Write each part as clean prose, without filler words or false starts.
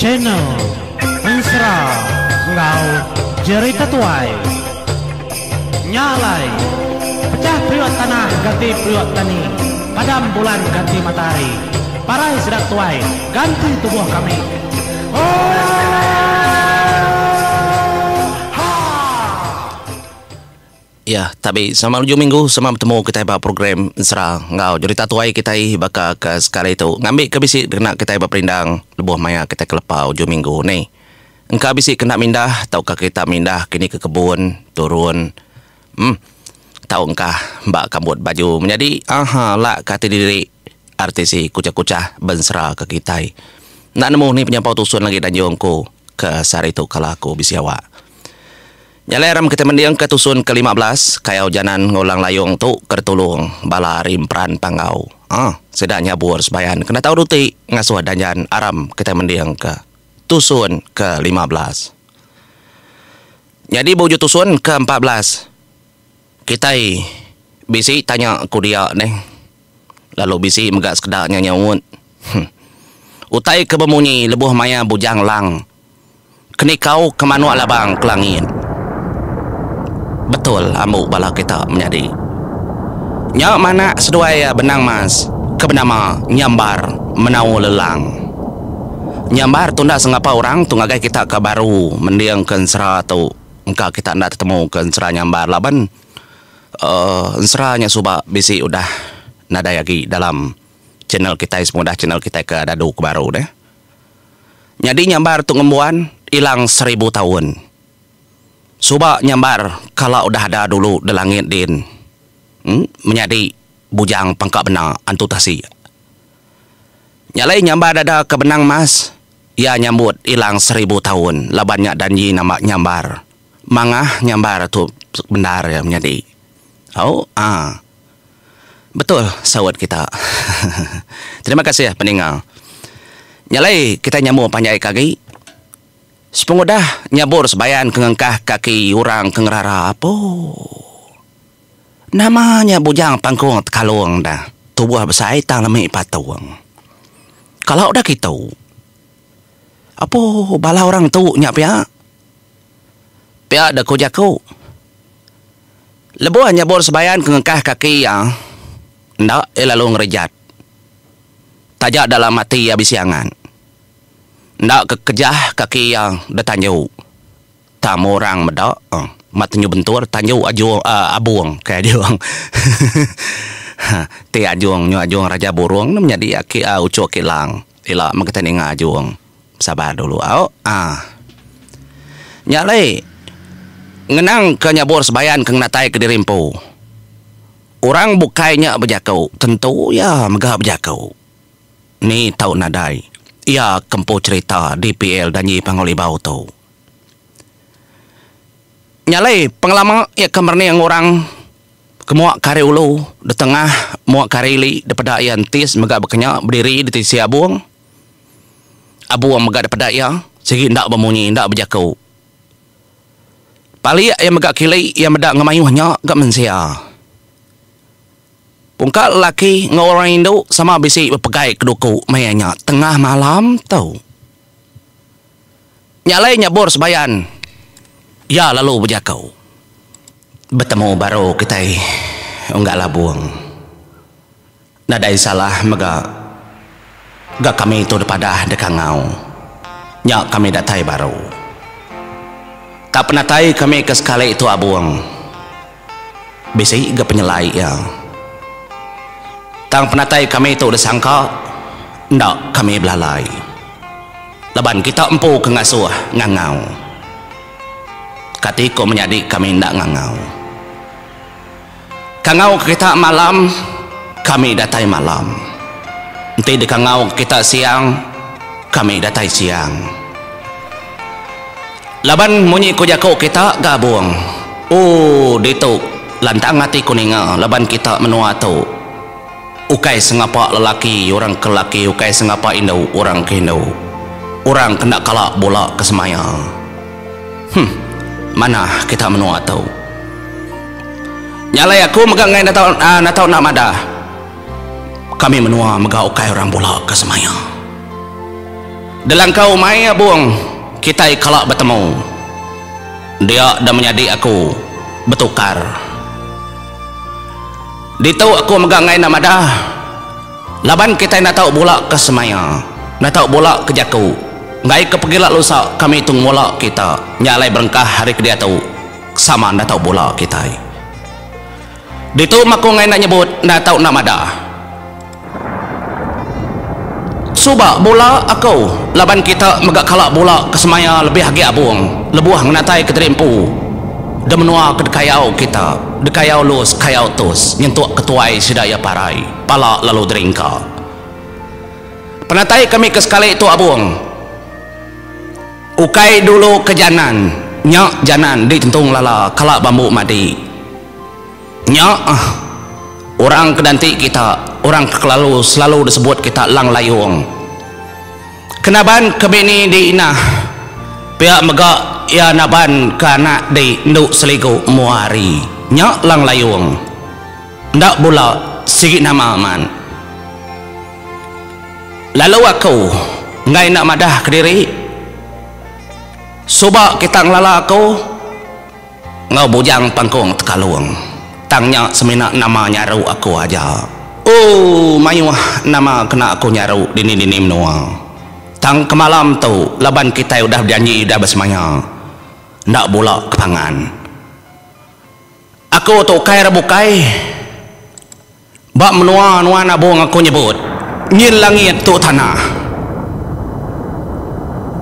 Channel Ensera enggau Jerita Tuai. Nya alai, pecah periuk tanah ganti periuk tani, padam bulan ganti matahari, parai sida tuai ganti tubuh kami. Oohaa! Ya, tabi sama ujung minggu sama betemu kitai ba program ensera enggau jerita tuai kitai baka ke sekali tu ngambi ke bisi dikena kitai beperindang lebuh maya kitai kelepa ujung minggu ni. Engka bisi kena mindah tauka kita mindah kini ke kebun turun em tau engkah ba kambut baju menyadi aha lak ke ati diri RTC kuchah-kuchah bensera ke kitai. Enda nemu ni penyampau tusun lagi danjung ku ke sehari tu kala aku bisi awak. Nya alai aram kitai mendingka tusun ke 15 Kayau Janan Ngulang Layung tu ke ditulung bala ari Emperan Panggau. Aa sida nyabur sebayan kena tau duti ngasuh danjan aram kitai mendingka tusun ke 15. Nyadi ba ujung tusun ke 14 kitai bisi tanya ku dia neh lalu bisi mega sekeda nya nyaut. Huh. Utai ke bemunyi lebuh maya Bujang Lang Kenikau ke manuk labang ke langit. Betul ambu bala kita menyadi. Nya manak seduai iya benang mas ke benama Nyambar Menau Lelang. Nyambar tu enda sengapa orang tu ngagai kita ke baru mending ke ensera tu engka kita enda tetemu ke ensera Nyambar laban uhh ensera nya suba bisi udah nadai agi dalam channel kitai semudah channel kitai ke dadu ke baru deh. Nyadi nyambar tu ngembuan ilang seribu taun. Suba nyambar kala udah ada dulu de langit din menyadi bujang pangka bena antu tasik. Nya alai nyambar dada ke benang mas iya nyambut ilang seribu taun laban nya danji nama nyambar. Mangah nyambar tu bendar iya menyadi. Au aa. Betul saut kita. Terima kasih peninga. Nya alai kitai nyambung panjai ke agi. Sepengudah nyabur sebayan ke ngengkah kaki orang ke ngerara apo. Nama nya bujang pangkung tekalung dah tubuh besai tang lemi patung. Kala udah kitu. Apo bala orang tu nya pia. Pia deh ku jaku. Lebuh nyebur sebayan ke ngengkah kaki iya, enda iya lalu ngerejat. Taja dalam ati iya bisi angat. Enda ke kejah kaki iya detanju. Tang orang meda ma tenju bentur tanju ajung abung ke ajung. Ti ajung nyu ajung raja burung ne menyadi aki uchu aki lang. Ila meh kitai ninga ajung. Sabar dulu au. Ah. Nya alai ngenang ke nyabur sebayan ke ngenatai ke diri empu. Orang bukai nya bejaku tentu iya mega bejaku. Ni tau nadai iya ke empu cherita DPL Danji Panggau Libau tu. Nya alai pengelama iya ke merening orang ke mua ke ari ulu, ditengah mua ke ari ili dipeda iya entis mega bekenya bediri ditisi abung. Abung mega dipeda iya, sigi enda bemunyi enda bejaku. Palik iya mega kili iya meda ngemayuh nya ga mensia. Pungka lelaki enggau orang indu sama bisi bepegai ke duku maya nya tengah malam tu. Nya alai nyabur sebayan iya lalu bejaku. Betemu baru kitai unggal abung. Nadai salah mega ga kami tu dipadah dikangau. Nya kami datai baru. Tak penatai kami ke sekali tu abung. Bisi ga penyelai iya. Tang penatai kami tu disangka enda kami belalai. Laban kita empu ke ngasuh ngangau. Kati ko menyadi kami enda ngangau. Kangau ke kita malam, kami datai malam. Enti dikangau ke kita siang, kami datai siang. Laban munyi ku jaku kita gabung. Ooh ditu lantang ati ku ninga laban kita menua tu ukai sengapa lelaki orang ke lelaki ukai sengapa indu orang ke indu. Orang ke enda kala bula ke semaya. Huh. Manah kita menua tu. Nya alai aku mega enggai natau natau enda madah. Kami menua mega ukai orang bula ke semaya. Delangkau umai abung kitai kala betemu. Dia da menyadi aku betukar. Ditu aku mega enggai enda madah laban kitai enda tau bula ke semaya, enda tau bula ke jaku. Enggai ke pegila lusa kami tu ngemula kita nya alai berengkah hari ke diatu sama enda tau bula kitai. Ditu meh aku enggai enda nyebut enda tau enda madah. Suba bula aku laban kita mega kala bula ke semaya lebih agi abung lebuh ngenatai ke diri empu de menua ke dikayau kita dikayau lus kayau tus nyentuk ke tuai sida iya parai pala lalu deringka. Penatai kami ke sekali tu abung ukai dulu ke janan nya janan di tentung lala kala bambu madi. Nya ah. Orang ke danti kita, orang ke kelalu selalu disebut kita Lang Layung. Ke naban ke bini di Inah, pia mega iya naban ke anak di Endu Seligu mua hari. Nya Lang Layung. Enda bula sigi nama amat. Lalu aku enggai enda madah kediri. Suba kita ngelala aku. Enggau Bujang Pangkung Tekalung. Tang nya semina nama nyaru aku aja. Ooh mayuh nama kena aku nyaru dini-dini menua. Tang kemalam tu laban kitai udah bejanji udah besemaya enda bula ke pangan. Aku tu ukai ra bukai. Ba menua nuan abung aku nyebut, Nyin langit tu tanah.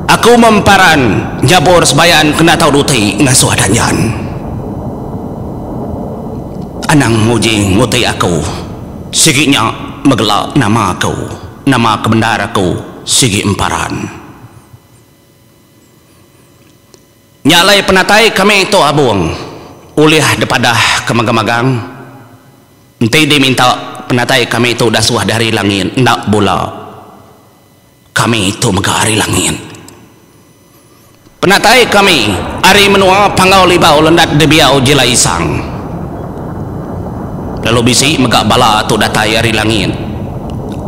Aku memparan nyabur sebayan kena tau duti ngasuh danjan. Anang nguji nguti aku, sigi nya megela nama aku, nama ke bendar aku sigi emparan. Nya alai penatai kami tu abung ulih dipadah ke magang-magang. Enti diminta penatai kami tu dasuh dari langit enda bula. Kami tu mega ari langit. Penatai kami ari menua Panggau Libau Lendat Dibiau Jilai Isang. Lalu bisi mega bala tu datai ari langit.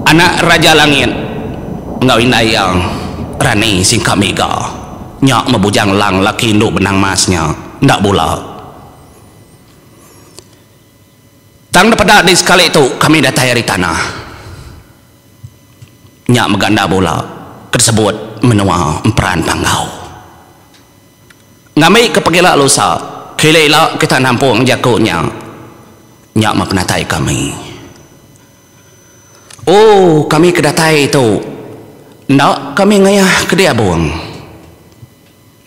Anak Raja Langit enggau indai iya Rani Singka Mega. Nya meh Bujang Lang laki indu Benang Mas nya enda bula. Tang depeda di sekali tu kami datai ari tanah. Nya mega enda bula ke disebut menua Emperan Panggau. Ngambi ke pegila lusa, kila ila kita nampung jaku nya. Nya meh penatai kami. Oh kami ke datai tu enda kami ngayah ke diabung.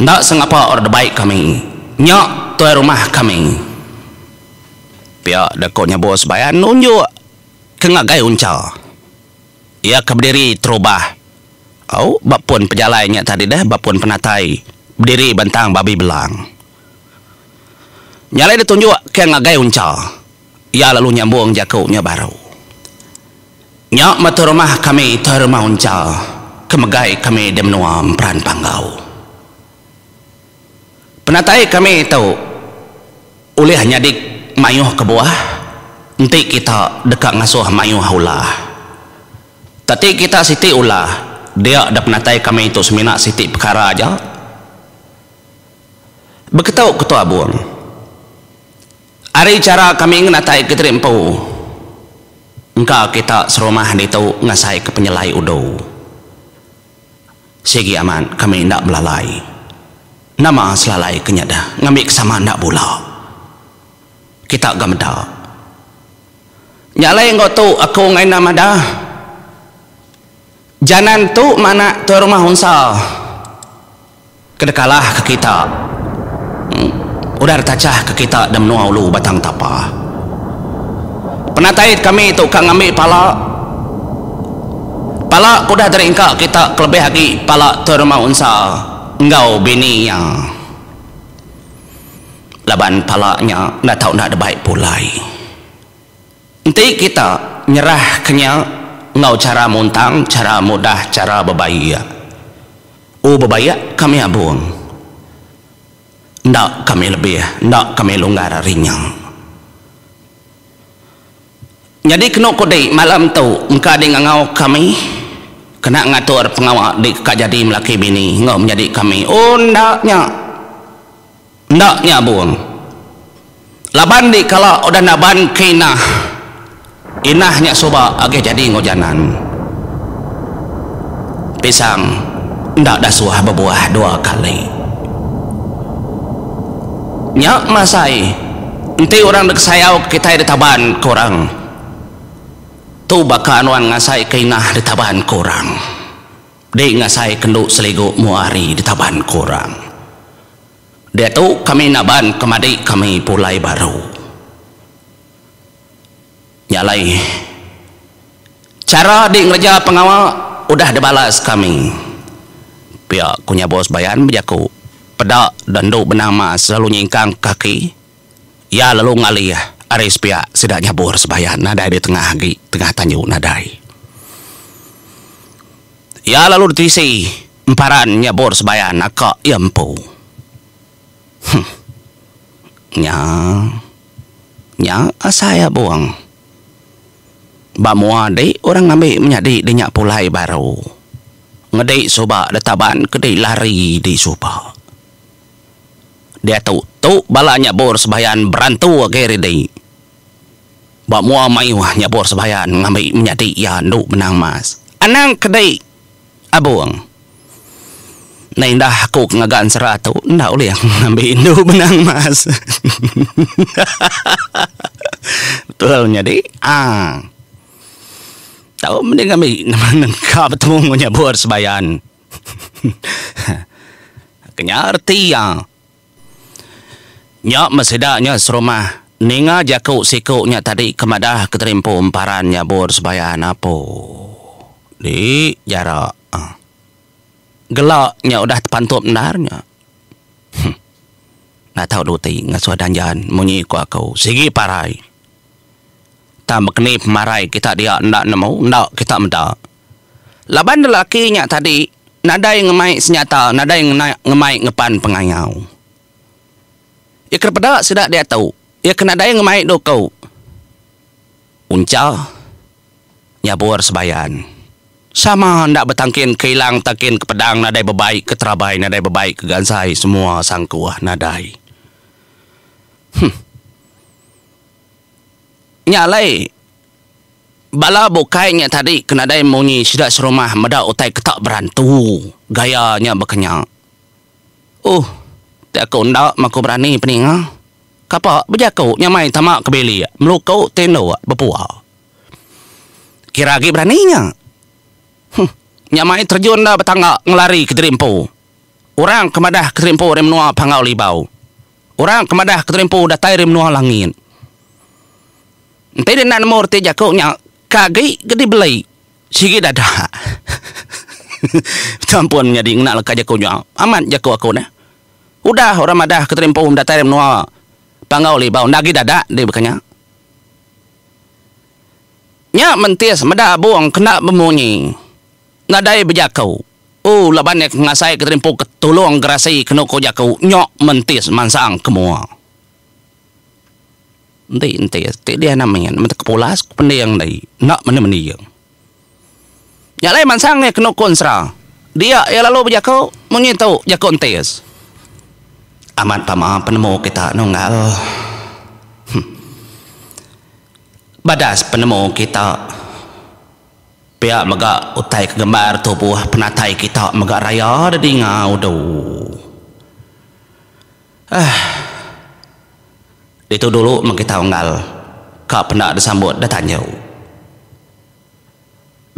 Enda sengapa orang debai kami. Nya tuai rumah kami. Pia deka nyebut sebayan nunjuk ke ngagai uncha. Iya ke bediri terubah au ba pun pejalai nya tadi deh ba pun penatai bediri bentang babi belang. Nya alai ditunjuk ke ngagai uncha. Iya lalu nyambung jaku nya baru. Nya meh tuai rumah kami tuai rumah Uncha ke megai kami di menua Emperan Panggau. Penatai kami tu ulih nyadi mayuh kebuah enti kita deka ngasuh mayuh ulah. Teti kita siti ulah dia da penatai kami tu semina siti pekara aja. Beketu ketua Abung. Ari chara kami ngenatai kediri empu, engka kita serumah ditu ngasaika penyelai udu. Sigi amat kami enda belalai. Nama selalai ke nya deh ngambika sama enda bula. Kita ga meda. Nya alai enggau tu aku enggai enda madah. Janan tu manak tuai rumah unsa. Ke dekalah ke kita udah ditachah ke kita da menua ulu Batang Tapa. Penatai kami tu ka ngambi pala pala ke udah diringka kita kelebih agi pala Tuai Rumah Unsa enggau bini iya. Laban pala nya enda tau enda dibai pulai. Enti kita nyerahka nya enggau chara muntang, chara mudah, chara bebaik. O bebaik kami abung. Enda kami lebih, enda kami lunggar ari nya. Nyadi kenu ku di malam tu engka di ngangau kami. Kena ngatur pengawa di ka jadi melaki bini enggau menyadi kami. Oh enda nya. Enda nya bung. Laban di kala udah naban ke Inah. Inah nya suba agih jadi enggau Janan. Pisang enda dasuh bebuah dua kali. Nya masai enti orang dikesayau ke kitai ditaban ke orang. Tu baka nuan ngasai ke inah ditaban ke orang. Di ngasai ke endu seligu mua hari ditaban ke orang. Diatu kami naban ke madi kami pulai baru. Nya alai, chara di ngereja pengawa udah dibalas kami. Pia ku Nyabos Bayan bejaku, peda da endu benang mas lalu nyingkang kaki. Iya lalu ngalih ari sepiak sida nyabur sebayan nadai di tengah agi tengah tanju nadai. Iya lalu ditisi emparan nyabur sebayan naka iya empu. Huh. Nya. Nya asai abung. Ba mua di orang ngambi menyadi di nya pulai baru. Ngedi suba ditaban ke di lari di suba. Diatu tu bala nyabur sebayan berantu agi ridi. Ba mua mayuh nyabur sebayan ngambi menyadi iya endu benang mas. Anang kedi abung. Enda indah aku ke ngaga ensera tu enda ulih ngambi endu benang mas. Betul menyadi aaa. Tau mending ngambi nengka betemu enggau nyabur sebayan. Kenya reti iya. Nya meh sida nya serumah ninga jaku siku nya tadi ke madah ke terimpu emparan nyabur sebayan apu. Di jara. Gela nya udah tepantup endar nya. Huh. Enda tau duti ngasuh danjan munyi ku aku sigi parai. Tang bekeni pemarai kita dia enda nemu enda kita meda. Laban lelaki nya tadi nadai ngemai senyata nadai ngemai ngepan pengayau. Iya ke peda sida diatu, iya ke nadai ngemai duku. Uncha nyabur sebayan. Sama enda betangkin ke ilang tangkin ke pedang nadai bebai ke terabai nadai bebai ke gansai semua sangkuh nadai. Huh. Nya alai Bala bukai nya tadi ke nadai munyi sida serumah meda utai ke tak berantu gaya nya baka nya. Uh, ti aku enda maku berani peninga. Kapa bejaku nyamai tama ke bilik meluku tinduk bepua. Kira agi berani nya. Huh, nyamai terjun enda betangga ngelari kediri empu. Orang ke madah kediri empu ari menua Panggau Libau. Orang ke madah kediri empu datai ari menua langit. Enti deh enda nemu reti jaku nya ka agi ke dibeli sigi dada. Minta ampun menyadi ngena leka jaku nya. Amat jaku aku neh. Udah orang madah ke terimpu datai ari menua Panggau Libau enda agi dada deh baka nya. Nya mentis meda abung kena bemunyi nadai bejaku. Ooh laban iya ke ngasai ke terimpu ke tulung gerasi kenu ku jaku nya mentis mansang ke mua. Enti enti ti dia namin meh kepulas ku pending dei enda mending mending. Nya alai mansang iya kenu ku ensera. Dia iya lalu bejaku munyi tu jaku entis. Amat pama penemu kita nunggal. Huh. Badas penemu kita. Pia mega utai ke gembar tubuh penatai kita mega raya dedinga udu. Ahh. Ditu dulu meh kita unggal ka penda disambut da tanju.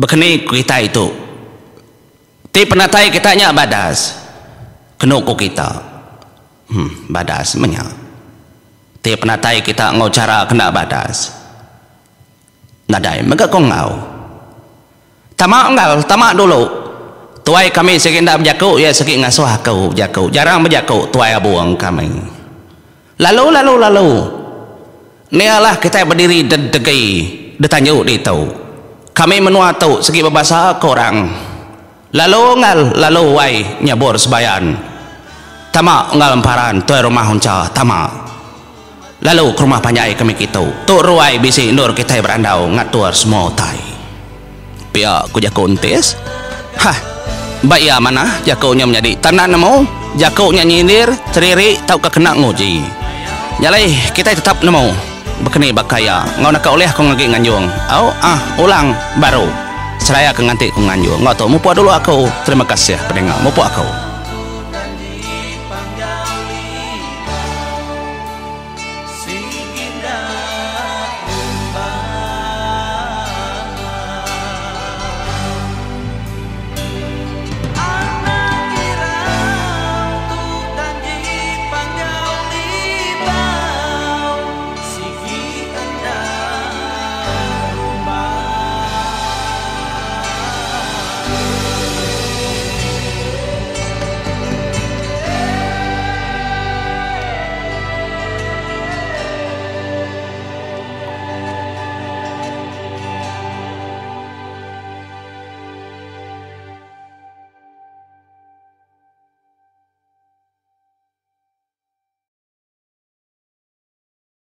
Bekeni ku kitai tu. Ti penatai kita nya badas kenu ku kita. Huh badas meh nya. Ti penatai kita enggau chara kena badas. Nadai mega ku enggau. Tama unggal, tama dulu. Tuai kami sigi enda bejaku, iya sigi ngasuh aku bejaku. Jarang bejaku tuai abung kami. Lalu lalu lalu. Nia lah kitai bediri dedegi ditanju ditu. Kami menua tu sigi bebasa ke orang. Lalu unggal, lalu wai nyabur sebayan. Tama unggal emparan tuai rumah uncha, tama. Lalu ke rumah panjai kami kitu. Tu ruai bisi endur kitai berandau ngatur semua utai. Pia ku jaku Entis. Hah. Ba iya manah jaku nya menyadi tanda nemu jaku nya nyindir, teriri tauka kena nguji. Nya alai kitai tetap nemu bekeni baka iya enggau naka ulih aku ngagi nganjung. Au ah ulang baru seraya ke nganti ku nganjung enggau tu mupuk dulu aku. Terima kasih peninga mupuk aku.